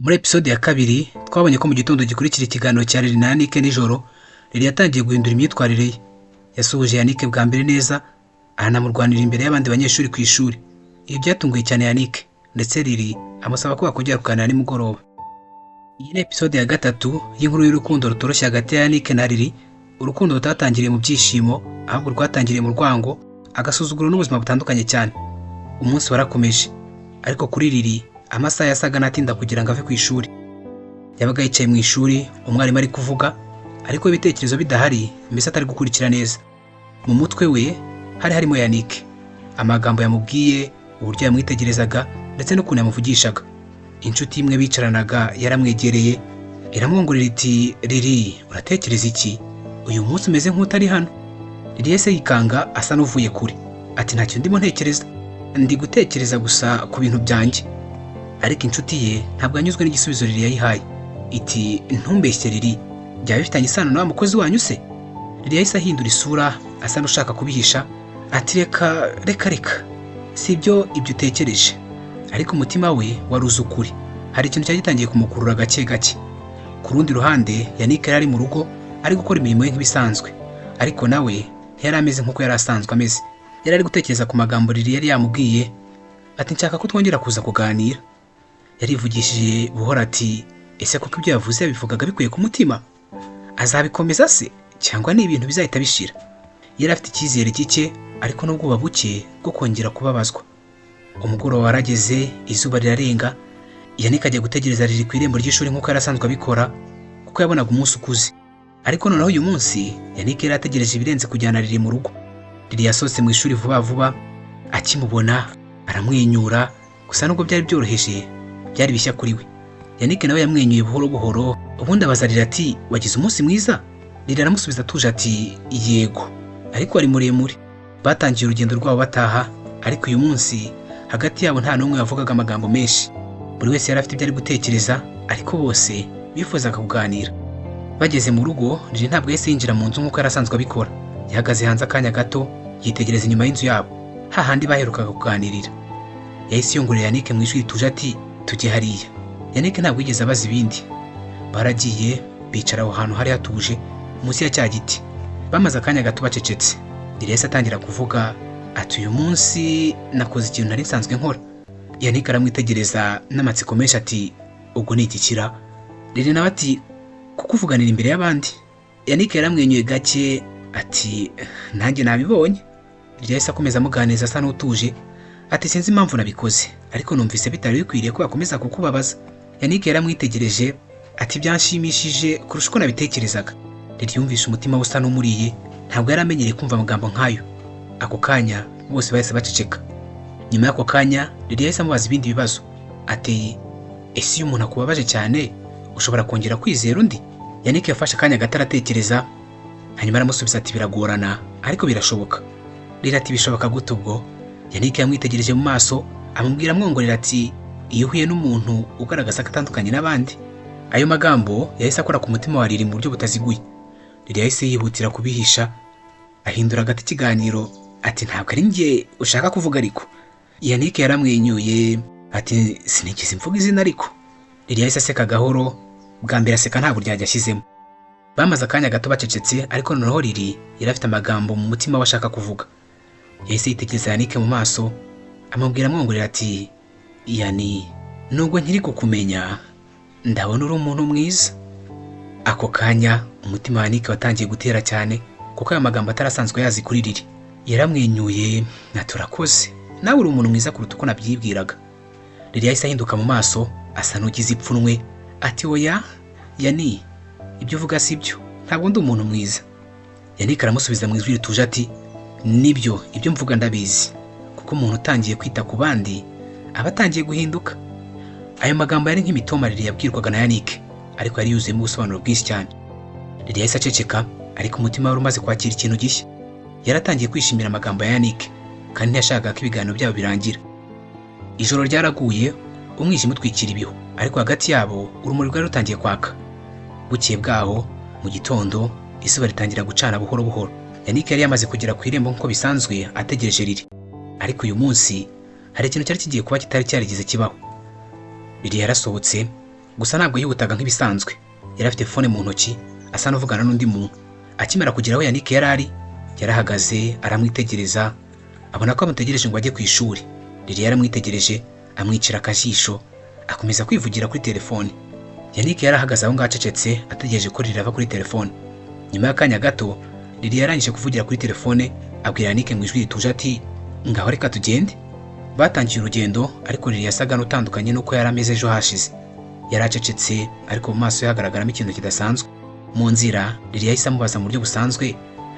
Muri episode ya kabiri twabonye ko mu gitondo gikurikira ikiganiro cya Lili na Yannick nijoro, Lili yatangiye guhindura imyitwarire ye. Yasuhuje Yannick bwa mbere neza, aranamurwanira imbere y'abandi banyeshuri ku ishuri. Ibi byatunguye cyane Yannick, ndetse Lili amusaba ko bakongera kuganira nimugoroba. Iyi ni episode ya gatatu y'inkuru y'urukundo rutoroshye hagati ya Yannick na Lili, urukundo rutatangiriye mu byishimo, ahubwo rwatangiriye mu rwango, agasuzuguro n'ubuzima butandukanye cyane. Umunsi warakomeje, ariko kuri Lili amasaha yasaga n'atinda kugira ngo ave ku ishuri. Yabaga yicaye mu ishuri, umwarimu ari kuvuga, ariko ibitekerezo bidahari, mbese atari gukurikira neza. Mu mutwe we hari harimo Yannick, amagambo yamubwiye, uburyo yamwitegerezaga ndetse n'ukuntu yamuvugishaga. Inshuti imwe bicaranaga yaramwegereye, iramwongorera iti: "Lili, uratekereza iki? Uyu munsi umeze nk'utari hano." Lili yahise yikanga asa n'uvuye kure, ati: "Ntacyo ndimo ntekereza, ndi gutekereza gusa ku bintu byanjye." Ariko inshuti ye ntabwo yanyuzwe n'igisubizo Lili yayihaye, iti: "Ntumbeshye Lili, byaba bifitanye isano na wa mukozi wanyu se?" Lili yahise ahindura isura asa n'ushaka kubihisha, ati: "Reka reka reka, si ibyo ibyo utekereje." Ariko umutima we wari uzi ukuri, hari ikintu cyari gitangiye kumukurura gake gake. Ku rundi ruhande, Yannick yari ari mu rugo ari gukora imirimo ye nk'ibisanzwe, ariko nawe ntiyari ameze nk'uko yari asanzwe ameze. Yari ari gutekereza ku magambo Lili yari yamubwiye, ati: "Nshaka ko twongera kuza kuganira." Yarivugishije buhoro ati: "Ese koko ibyo yavuze yabivugaga bikuye ku mutima? Azabikomeza se cyangwa ni ibintu bizahita bishira?" Yari afite icyizere gike ariko n'ubwoba buke bwo kongera kubabazwa. Umugoroba warageze, izuba rirarenga. Yannick ajya gutegereza Lili ku irembo ry'ishuri nk'uko yari asanzwe abikora, kuko yabonaga umunsi ukuze. Ariko noneho uyu munsi Yannick yari ategereje ibirenze kujyana Lili mu rugo. Lili yasohotse mu ishuri vuba vuba, akimubona aramwenyura gusa, nubwo byari byoroheje, byari bishya kuri we. Yannick nawe yamwenyuye buhoro buhoro, ubundi abaza Lili ati: "Wagize umunsi mwiza?" Lili aramusubiza atuje ati: "Yego, ariko wari muremure." Batangiye urugendo rwabo bataha, ariko uyu munsi hagati yabo nta n'umwe wavugaga amagambo menshi. Buri wese yari afite ibyo ari gutekereza, ariko bose bifuzaga kuganira. Bageze mu rugo, Lili ntabwo yahise yinjira mu nzu nk'uko yari asanzwe abikora. Yahagaze hanze akanya gato, yitegereza inyuma y'inzu yabo, hahandi baherukaga kuganirira. Yahise yongorera Yannick mu ijwi rituje ati: "Tujye hariya." Yannick ntabwo yigeze abaza ibindi. Baragiye bicara aho hantu hari hatuje munsi ya cya giti. Bamaze akanya gato bacecetse. Lili yahise atangira kuvuga ati: "Uyu munsi nakoze ikintu nari nsanzwe nkora." Yannick aramwitegereza n'amatsiko menshi ati: "Ubwo ni igikira?" Lili nawe ati: "Kukuvuganira imbere y'abandi." Yannick yaramwenyuye gake ati: "Nanjye nabibonye." Lili yahise akomeza amuganiriza asa n'utuje ati: "Sinzi impamvu nabikoze, ariko numvise bitari bikwiriye ko bakomeza kukubabaza." Yannick yaramwitegereje ati: "Byanshimishije kurusha uko nabitekerezaga." Lili yumvishe umutima we usa n'umuriye, ntabwo yari amenyereye kumva amagambo nk'ayo. Ako kanya bose bahise baceceka. Nyuma y'ako kanya, Lili yahise amubaza ibindi bibazo ati: "Ese iyo umuntu akubabaje cyane, ushobora kongera kwizera undi?" Yannick yafashe akanya gato aratekereza, hanyuma aramusubiza ati: "Biragorana, ariko birashoboka." Lili ati: "Bishoboka gute ubwo?" Yannick yamwitegereje mu maso, amubwira amwongorera ati: "Iyo uhuye n'umuntu ugaragaza ko atandukanye n'abandi." Ayo magambo yahise akora ku mutima wa Lili mu buryo butaziguye. Lili yahise yihutira kubihisha, ahindura agati ikiganiro ati: "Ntabwo ari njye ushaka kuvuga ariko." Yannick yaramwenyuye ati: "Sinigeze mvuga izina ariko." Lili yahise aseka gahoro, bwa mbere aseka nta buryarya ashyizemo. Bamaze akanya gato bacecetse, ariko noneho Lili yari afite amagambo mu mutima we ashaka kuvuga. Yahise yitegereza Yannick mu maso, amubwira amwongorera ati: "Yani, nubwo nkiri kukumenya, ndabona uri umuntu mwiza." Ako kanya umutima wa Yannick watangiye gutera cyane, kuko ayo magambo atarasanzwe yazi kuri Lili. Yaramwenyuye ati: "Urakoze, nawe uri umuntu mwiza kuruta uko nabyibwiraga." Lili yahise ahinduka mu maso asa n'ugize ipfunwe ati: "Oya Yani, ibyo uvuga si byo, ntabwo ndi umuntu mwiza." Yannick aramusubiza mu ijwi rituje ati: "Nibyo, ibyo mvuga ndabizi, kuko umuntu utangiye kwita ku bandi aba atangiye guhinduka." Ayo magambo yari nk'imitoma Lili yabwirwaga na Yannick, ariko yari yuzuyemo ubusobanuro bwinshi cyane. Lili yahise aceceka, ariko umutima wari umaze kwakira ikintu gishya. Yaratangiye kwishimira amagambo ya Yannick, kandi ntiyashakaga ko ibiganiro byabo birangira. Ijoro ryaraguye, umwijima utwikira ibihu, ariko hagati yabo urumuri rwari rutangiye kwaka. Bukeye bwaho mu gitondo, izuba ritangira gucana buhoro buhoro. Yannick yari yamaze kugera ku irembo nk'uko bisanzwe, ategereje Lili. Ariko uyu munsi hari ikintu cyari kigiye kuba kitari cyarigeze kibaho. Lili yarasohotse. Gusa ntabwo yihutaga nk'ibisanzwe. Yari afite fone mu ntoki asa n'uvugana n'undi muntu. Akimara kugera aho Yannick yari ari, yarahagaze aramwitegereza, abona ko amutegereje ngo ajye ku ishuri. Lili yaramwitegereje amwicira akajisho, akomeza kwivugira kuri telefone. Yannick yarahagaze aho ngaho acecetse, ategereje ko Lili ava kuri telefone. Nyuma y'akanya gato, Lili yarangije kuvugira kuri telefone, abwira Yannick mu ijwi rituje ati ngaho reka tugende. Batangiye urugendo, ariko Lili yasaga n'utandukanye n'uko yari ameze ejo hashize. Yaracecetse, ariko mu maso ye hagaragaramo ikintu kidasanzwe. Mu nzira, Lili yahise amubaza mu buryo busanzwe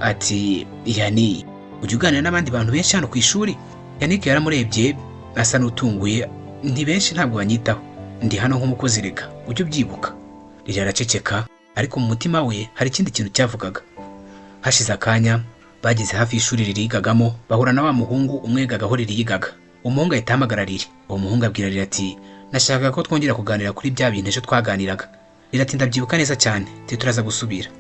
ati Yani, ujya uganira n'abandi bantu benshi hano ku ishuri? Yannick yaramurebye asa n'utunguye, ni benshi ntabwo banyitaho, ndi hano nk'umukozi rega, ujye ubyibuka. Lili araceceka, ariko mu mutima we hari ikindi kintu cyavugaga. Hashize akanya bageze hafi y'ishuri Lili yigagamo, bahura na wa muhungu umwegaga aho Lili yigaga. Umuhungu ahita ahamagara Lili. Uwo muhungu abwira Lili ati nashakaga ko twongera kuganira kuri bya bintu ejo twaganiraga. Lili ati ndabyibuka neza cyane, turaza gusubira.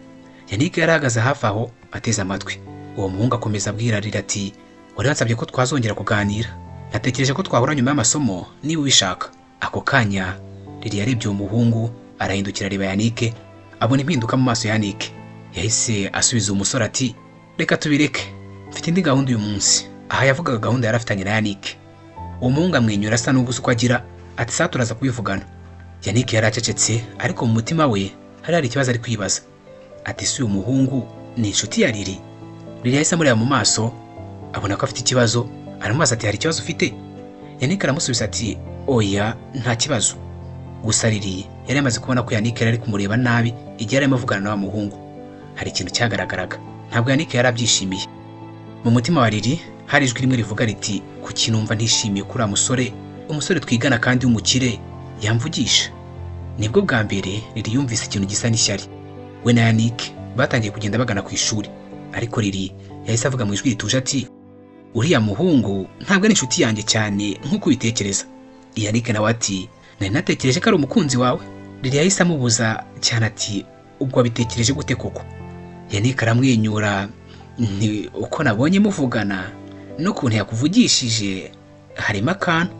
Yannick yarahagaze hafi aho ateze amatwi. Uwo muhungu akomeza abwira Lili ati wari wansabye ko twazongera kuganira, natekereje ko twahura nyuma y'amasomo niba ubishaka. Ako kanya Lili yarebye uwo muhungu arahindukira areba Yannick, abona impinduka mu maso ya Yannick. Yahise asubiza uwo musore ati reka tubireke, mfite indi gahunda uyu munsi. Aha yavugaga gahunda yari afitanye na Yannick. Uwo muhungu amwenyura asa n'ubuze uko agira ati saa turaza kubivugana. Yannick yari acecetse, ariko mu mutima we hari ikibazo ari kwibaza. Ati si uyu muhungu ni inshuti ya Lili? Lili yahise amureba mu maso abona ko afite ikibazo, aramubaza ati hari ikibazo ufite? Yannick aramusubiza ati oya nta kibazo. Gusa Lili yari yamaze kubona ko Yannick yari ari kumureba nabi igihe yarimo avugana na wa muhungu. Hari ikintu cyagaragaraga, ntabwo Yannick yari abyishimiye. Mu mutima wa Lili hari ijwi rimwe rivuga riti kuki numva ntishimiye kuri musore, umusore twigana kandi w'umukire yamvugisha. Nibwo bwa mbere Lili yumvise ikintu gisa n'ishyari. We na Yannick batangiye kugenda bagana ku ishuri, ariko Lili yahise avuga mu ijwi rituje ati uriya muhungu ntabwo ari inshuti yanjye cyane nk'uko ubitekereza. Yannick nawe ati nari natekereje ko ari umukunzi wawe. Lili yahise amubuza cyane ati ubwo wabitekereje gute koko? Yannick aramwenyura, ni uko nabonye muvugana n'ukuntu yakuvugishije harimo akantu.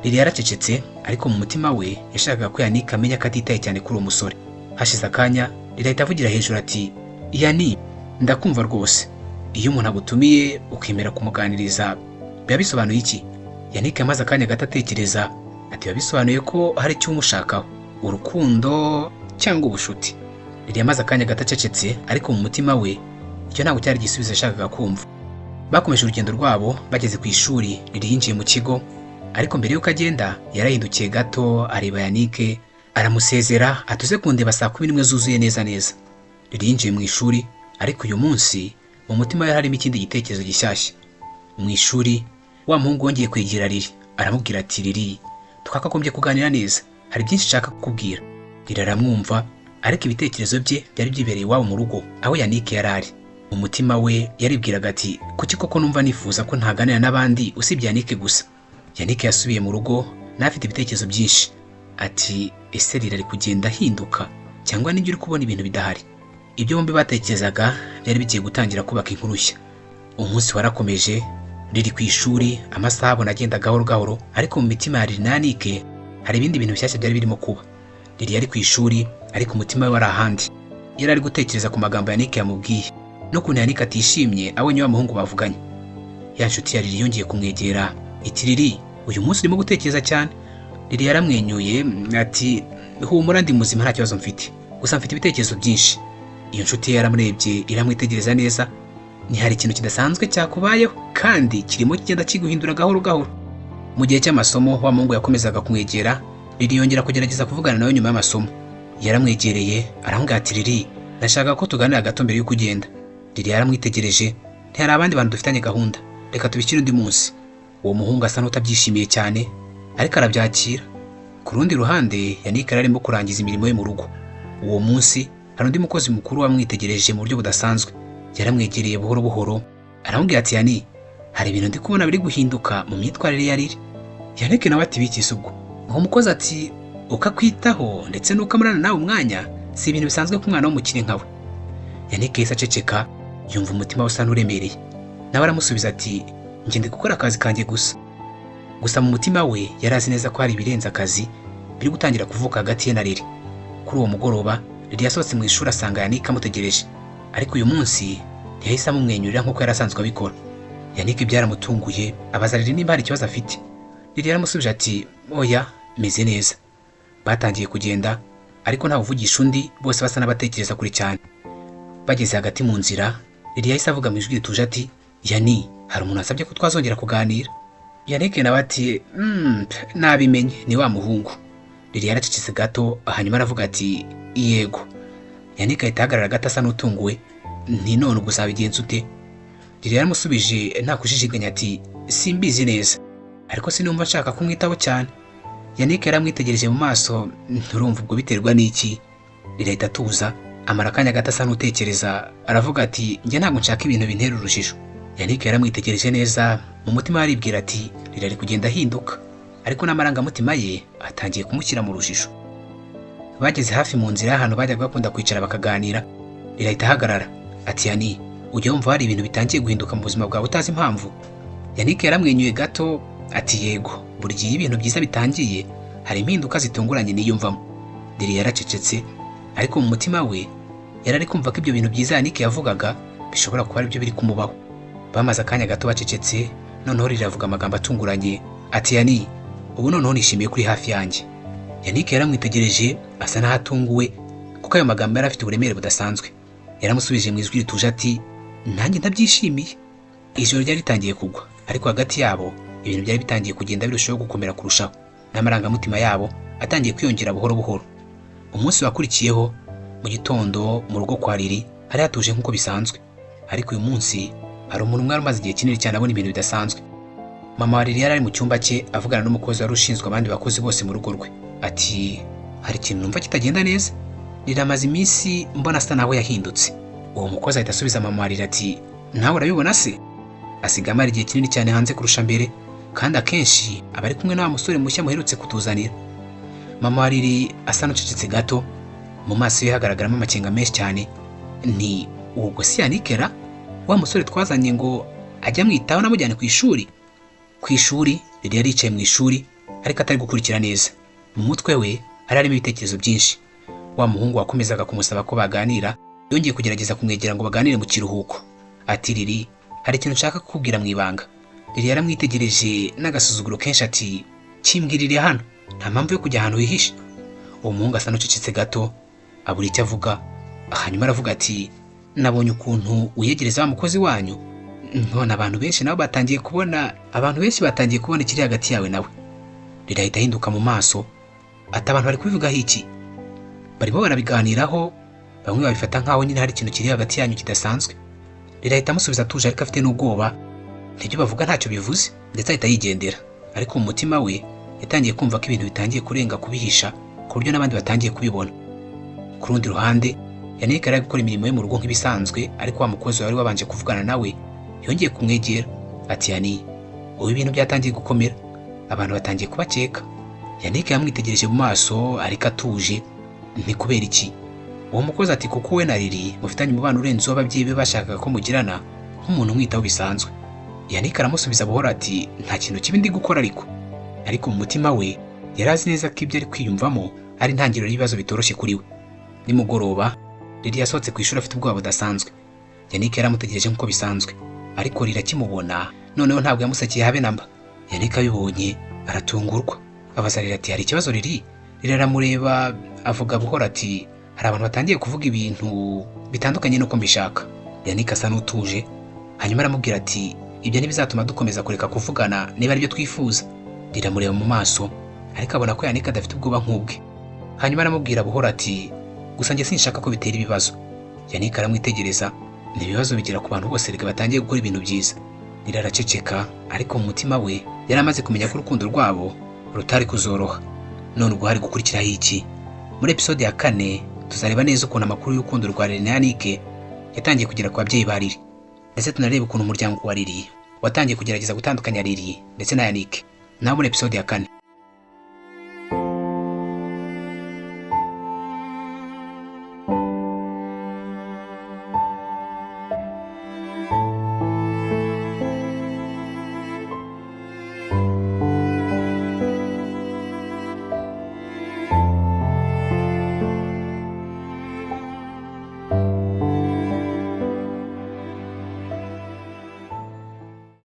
Lili yaracecetse, ariko mu mutima we yashakaga ko Yannick amenya ko atitaye cyane kuri uwo musore. Hashize akanya Lili ahita avugira hejuru ati Yani, ndakumva rwose, iyo umuntu agutumiye ukemera kumuganiriza biba bisobanuye iki? Yannick yamaze akanya gato atekereza ati biba bisobanuye ko hari icyo umushakaho, urukundo cyangwa ubushuti. Lili yamaze akanya gato acecetse, ariko mu mutima we icyo ntabwo cyari igisubizo yashakaga kumva. Bakomeje urugendo rwabo bageze ku ishuri. Lili yinjiye mu kigo, ariko mbere y'uko agenda yarahindukiye gato areba Yannick aramusezera atuze kundeba saa 11 zuzuye neza neza. Lili yinjiye mu ishuri, ariko uyu munsi mu mutima we harimo ikindi gitekerezo gishyashya. Mu ishuri wa muhungu wongeye kwegera Lili aramubwira ati Lili, twakagombye kuganira neza, hari byinshi nshaka kukubwira. Lili aramwumva, ariko ibitekerezo bye byari byibereye iwabo mu rugo aho Yannick yari ari. Mu mutima we yaribwiraga ati kuki koko numva nifuza ko ntaganira n'abandi usibye Yannick gusa. Yannick yasubiye mu rugo n'afite ibitekerezo byinshi. Ati ese Lili ari kugenda ahinduka cyangwa nijye uri kubona ibintu bidahari? Ibyo bombi batekerezaga byari bigiye gutangira kubaka inkuru nshya. Umunsi warakomeje, Lili ku ishuri, amasaha abona agenda gahoro gahoro, ariko mu mitima ya Lili na Yannick hari ibindi bintu bishyashya byari birimo kuba. Lili yari ku ishuri, ariko umutima we wari ahandi. Yari ari gutekereza ku magambo Yannick yamubwiye n'ukuntu Yannick atishimye abonye wa muhungu bavuganye. Ya nshuti ya Lili yongeye kumwegera iti Lili, uyu munsi urimo gutekereza cyane. Lili yaramwenyuye ati humura ndi muzima nta kibazo mfite, gusa mfite ibitekerezo byinshi. Iyo nshuti ye yaramurebye iramwitegereza neza, ni hari ikintu kidasanzwe cyakubayeho kandi kirimo kigenda kiguhindura gahoro gahoro. Mu gihe cy'amasomo wa muhungu yakomezaga kumwegera. Lili yongera kugerageza kuvugana nawe nyuma y'amasomo. Yaramwegereye aramubwira ati Lili, ndashaka ko tuganira gato mbere y'uko ugenda. Lili yaramwitegereje, ntihari abandi bantu dufitanye gahunda, reka tubishyire undi munsi. Uwo muhungu asa n'utabyishimiye cyane, ariko arabyakira. Ku rundi ruhande Yannick yari arimo kurangiza imirimo ye mu rugo. Uwo munsi hari undi mukozi mukuru wamwitegereje mu buryo budasanzwe. Yaramwegereye buhoro buhoro aramubwira ati Yani, hari ibintu ndi kubona biri guhinduka mu myitwarire ya Lili. Yannick nawe ati bikise ubwo? Uwo mukozi ati ukakwitaho ndetse n'uko amurana nawe umwanya si ibintu bisanzwe ku mwana w'umukire nkawe. Yannick yahise aceceka, yumva umutima we usa n'uremereye. Nawe aramusubiza ati njye ndi gukora akazi kanjye gusa. Gusa mu mutima we yari azi neza ko hari ibirenze akazi biri gutangira kuvuka hagati ye na Lili. Kuri uwo mugoroba Lili yasohotse mu ishuri asanga Yannick amutegereje, ariko uyu munsi ntiyahise amumwenyurira nk'uko yari asanzwe abikora. Yannick byaramutunguye, abaza Lili niba hari ikibazo afite. Lili yaramusubije ati oya, meze neza. Batangiye kugenda ariko ntawe uvugisha undi, bose basa n'abatekereza kure cyane. Bageze hagati mu nzira, Lili yahise avuga mu ijwi rituje ati Yani, hari umuntu wasabye ko twazongera kuganira. Yannick nawe ati nabimenye, ni wa muhungu. Lili yaracecetse gato, hanyuma aravuga ati yego. Yannick ahita ahagarara gato asa n'utunguwe, nti none ubwo uzabigenza ute? Lili yaramusubije nta kujijiganya ati simbizi neza, ariko sinumva nshaka kumwitaho cyane. Yannick yaramwitegereje mu maso, nturumva ubwo biterwa n'iki? Lili ahita atuza, amara akanya gato asa n'utekereza, aravuga ati njye ntabwo nshaka ibintu bintera urujijo. Yannick yaramwitegereje neza, mu mutima aribwira ati Lili ari kugenda ahinduka, ariko n'amarangamutima ye atangiye kumushyira mu rujijo. Bageze hafi mu nzira y'ahantu bajyaga bakunda kwicara bakaganira, Lili ahita ahagarara ati Yani, ujya wumva hari ibintu bitangiye guhinduka mu buzima bwawe utazi impamvu? Yannick yaramwenyuye gato ati yego, buri gihe ibintu byiza bitangiye hari impinduka zitunguranye niyumvamo. Lili yaracecetse, ariko mu mutima we yari ari kumva ko ibyo bintu byiza Yannick yavugaga bishobora kuba aribyo biri kumubaho. Bamaze akanya gato bacecetse, noneho Lili avuga amagambo atunguranye ati Yani, ubu noneho nishimiye kuri hafi yanjye. Yannick yaramwitegereje asa n'aho atunguwe, kuko ayo magambo yari afite uburemere budasanzwe. Yaramusubije mu ijwi rituje ati nanjye ndabyishimiye. Ijoro ryari ritangiye kugwa, ariko hagati yabo ibintu byari bitangiye kugenda birushaho gukomera kurushaho, n'amarangamutima yabo atangiye kwiyongera buhoro buhoro. Umunsi wakurikiyeho mu gitondo mu rugo kwa Lili hari hatuje nk'uko bisanzwe, ariko uyu munsi hari umuntu umwe wari umaze igihe kinini cyane abona ibintu bidasanzwe. Mama wa Lili yari ari mu cyumba cye avugana n'umukozi wari ushinzwe abandi bakozi bose mu rugo rwe, ati hari ikintu numva kitagenda neza, Lili amaze iminsi mbona asa nawe yahindutse. Uwo mukozi ahita asubiza mama wa Lili ati nawe urabibona se? Asiga amara igihe kinini cyane hanze kurusha mbere, kandi akenshi aba ari kumwe na wa musore mushya muherutse kutuzanira. Mama wa Lili asa n'ucecetse gato, mu maso ye hagaragaramo amakenga menshi cyane. Ni ubwo si Yannick ra? Wa musore twazanye ngo ajye amwitaho namujyane ku ishuri? Ku ishuri Lili yari yicaye mu ishuri ariko atari gukurikira neza. Mu mutwe we hari harimo ibitekerezo byinshi. Wa muhungu wakomezaga kumusaba ko baganira yongeye kugerageza kumwegera ngo baganire mu kiruhuko. Ati Lili, hari ikintu nshaka kukubwira mu ibanga. Lili yaramwitegereje n'agasuzuguro kenshi ati kimbwirire hano, nta mpamvu yo kujya ahantu hihishe. Uwo muhungu asa n'ucecetse gato, abura icyo avuga, hanyuma aravuga ati nabonye ukuntu uyegereza wa mukozi wanyu, none abantu benshi nabo batangiye kubona, abantu benshi batangiye kubona ikiri hagati yawe nawe. Lili ahita ahinduka mu maso, ati abantu bari kubivugaho iki? Barimo barabiganiraho, bamwe babifata nkaho nyine hari ikintu kiri hagati yanyu kidasanzwe. Lili ahita amusubiza atuje ariko afite n'ubwoba, ntibyo bavuga ntacyo bivuze, ndetse ahita yigendera. Ariko mu mutima we yatangiye kumva ko ibintu bitangiye kurenga kubihisha, ku buryo n'abandi batangiye kubibona. Ku rundi ruhande, Yannick yari ari gukora imirimo ye mu rugo nk'ibisanzwe, ariko wa mukozi wari wabanje kuvugana nawe yongeye kumwegera ati Yani, ubu ibintu byatangiye gukomera, abantu batangiye kubakeka. Yannick yamwitegereje mu maso ariko atuje, nti kubera iki? Uwo mukozi ati kuko we na Lili mufitanye umubano urenze uwo ababyeyi be bashakaga ko mugirana nk'umuntu umwitaho bisanzwe. Yannick aramusubiza buhoro ati nta kintu kibi ndi gukora ariko mu mutima we yari azi neza ko ibyo ari kwiyumvamo ari intangiriro y'ibibazo bitoroshye kuri we. Nimugoroba Lili yasohotse ku ishuri afite ubwoba budasanzwe. Yannick yaramutegereje nk'uko bisanzwe, ariko Lili akimubona noneho ntabwo yamusekeye habe namba. Yannick abibonye aratungurwa, abaza Lili ati hari ikibazo Lili? Lili aramureba avuga buhoro ati hari abantu batangiye kuvuga ibintu bitandukanye n'uko mbishaka. Yannick asa n'utuje, hanyuma aramubwira ati ibyo ntibizatuma dukomeza kureka kuvugana niba aribyo twifuza. Lili amureba mu maso, ariko abona ko Yannick adafite ubwoba nk'ubwe. Hanyuma aramubwira buhoro ati gusa njye sinshaka ko bitera ibibazo. Yannick aramwitegereza, ni ibibazo bigera ku bantu bose rega batangiye gukora ibintu byiza. Lili araceceka, ariko mu mutima we yari amaze kumenya ko urukundo rwabo rutari kuzoroha. None ubwo hari gukurikiraho iki? Muri episode ya 4 tuzareba neza ukuntu amakuru y'urukundo rwa Lili na Yannick yatangiye kugera ku babyeyi ba Lili, ndetse tunareba ukuntu umuryango wa Lili watangiye kugerageza gutandukanya Lili ndetse na Yannick. Naho muri episode ya 4.